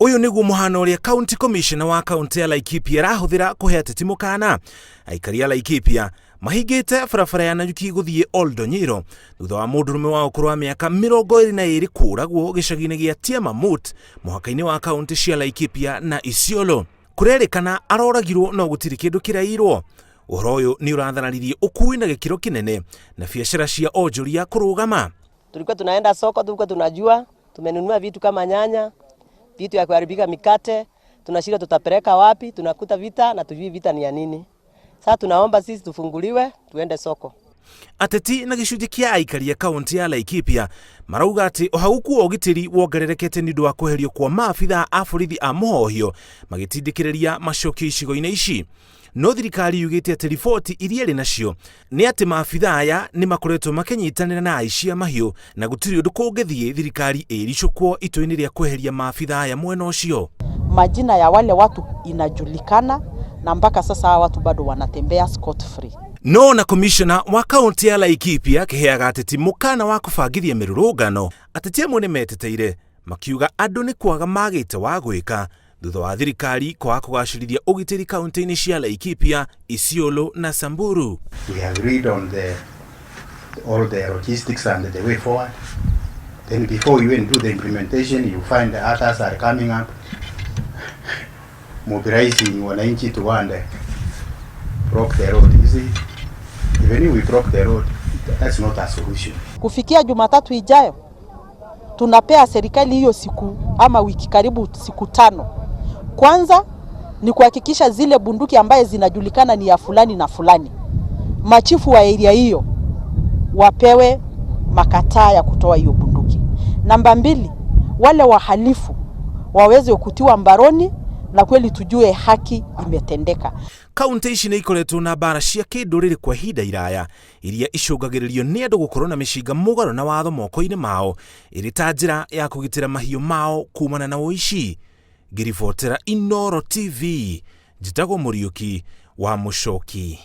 Ũyũ nĩguo mũhano ũrĩa County Commissioner wa kaunti ya Laikipia arahũthĩra kũhe ateti mũkana. Aikari a Laikipia mahingĩte barabara ya Nanyuki gũthiĩ Oldonyiro thutha wa mũndũrũme wa ũkũrũ wa mĩaka 22 kũũragwo gĩcagi-inĩ gĩa Tiamamut mũhaka-inĩ wa kaunti cia Laikipia na Isiolo. Kũrerĩkana aroragirwo no gũtirĩ kĩndũ kĩrairwo. Ũhoro ũyũ nĩ ũrathararirie ũkui na gĩkĩro kĩnene na biacara cia onjoria kũrũgama. Tulikuwa tunaenda soko, tulikuwa tunajua tumenunua vitu kama nyanya, vitu ya kuharibika, mikate, tunashindwa tutapeleka wapi, tunakuta vita na tujui vita ni ya nini. Sasa tunaomba sisi tufunguliwe tuende soko. Ateti na gĩcunjĩ kĩa aikari a kaunti ya Laikipia marauga atĩ ũhagũku wa ũgitĩri wongererekete nĩ ũndũ wa kweherio kwa maabitha a borithi a mũhohio magĩtindĩkĩrĩria macokio icigo-inĩ ici. No thirikari yugĩte atĩ riboti iria ĩrĩ nacio nĩ atĩ maabitha aya nĩ makoretwo makĩnyitanĩra na aici a mahiũ na gũtirĩ ũndũ kũngĩthiĩ thirikari ĩricũkwo itua-inĩ rĩa kweheria maabitha aya mwena ũcio. Majina ya wale watu inajulikana na mpaka sasa hawa watu bado wanatembea scot free. No na komishona wa kaunti ya Laikipia akĩheaga ateti mũkana wa kũbangithia mĩrũrũngano, ateti amwe nĩ meteteire makiuga andũ nĩ kwaga magĩte wa gwĩka thutha wa thirikari kwaga kũgacĩrithia ũgitĩri kaunti-inĩ cia Laikipia, Isiolo na Samburu. We agreed on all the logistics and the way forward. Then before you even do the implementation, you find the others are coming up, mobilizing wananchi to go and block the road. You see, even if we block the road, that's not a solution. Kufikia Jumatatu ijayo tunapea serikali hiyo siku ama wiki karibu siku 5. Kwanza ni kuhakikisha zile bunduki ambaye zinajulikana ni ya fulani na fulani, machifu wa area hiyo wapewe makataa ya kutoa hiyo bunduki. Namba 2, wale wahalifu waweze kutiwa mbaroni na kweli tujue haki imetendeka. Kaunti ici nĩ ikoretwo na mbara cia kĩndũrĩrĩ kwa ihinda iraya iria icũngagĩrĩrio nĩ andũ gũkorwo na mĩcinga mũgarũ na watho moko-inĩ mao ĩrĩ ta njĩra ya kũgitĩra mahiũ mao kumana na ũici. Ngĩribotera Inooro TV, njĩtagwo Mũriũki wa Mũcoki.